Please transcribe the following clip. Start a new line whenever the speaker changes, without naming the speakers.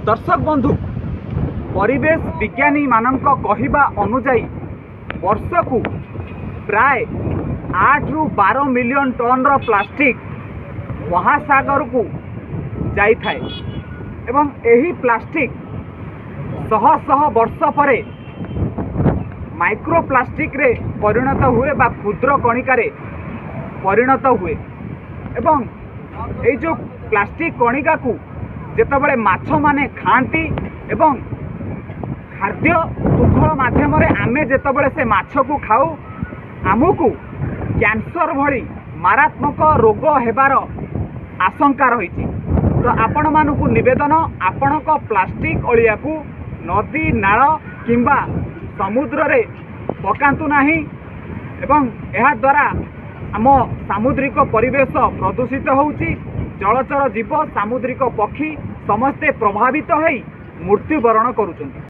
ଦର୍ଶକ ବନ୍ଧୁ, ପରିବେଶ ବିଜ୍ଞାନୀମାନଙ୍କ କହିବା ଅନୁଯାୟୀ ବର୍ଷକୁ ପ୍ରାୟ 8ରୁ 12 ମିଲିୟନ ଟନ୍ର ପ୍ଲାଷ୍ଟିକ୍ ମହାସାଗରକୁ ଯାଇଥାଏ ଏବଂ ଏହି ପ୍ଲାଷ୍ଟିକ୍ ଶହ ଶହ ବର୍ଷ ପରେ ମାଇକ୍ରୋପ୍ଲାଷ୍ଟିକ୍ରେ ପରିଣତ ହୁଏ ବା କ୍ଷୁଦ୍ର କଣିକାରେ ପରିଣତ ହୁଏ। ଏବଂ ଏଇ ଯେଉଁ ପ୍ଲାଷ୍ଟିକ୍ କଣିକାକୁ ଯେତେବେଳେ ମାଛମାନେ ଖାଆନ୍ତି ଏବଂ ଖାଦ୍ୟ ଶୃଙ୍ଖଳ ମାଧ୍ୟମରେ ଆମେ ଯେତେବେଳେ ସେ ମାଛକୁ ଖାଉ, ଆମକୁ କ୍ୟାନ୍ସର ଭଳି ମାରାତ୍ମକ ରୋଗ ହେବାର ଆଶଙ୍କା ରହିଛି। ତ ଆପଣମାନଙ୍କୁ ନିବେଦନ, ଆପଣଙ୍କ ପ୍ଲାଷ୍ଟିକ୍ ଅଳିଆକୁ ନଦୀ, ନାଳ କିମ୍ବା ସମୁଦ୍ରରେ ପକାନ୍ତୁ ନାହିଁ ଏବଂ ଏହାଦ୍ୱାରା ଆମ ସାମୁଦ୍ରିକ ପରିବେଶ ପ୍ରଦୂଷିତ ହେଉଛି। ଜଳଚର ଜୀବ, ସାମୁଦ୍ରିକ ପକ୍ଷୀ ସମସ୍ତେ ପ୍ରଭାବିତ ହେଇ ମୃତ୍ୟୁବରଣ କରୁଛନ୍ତି।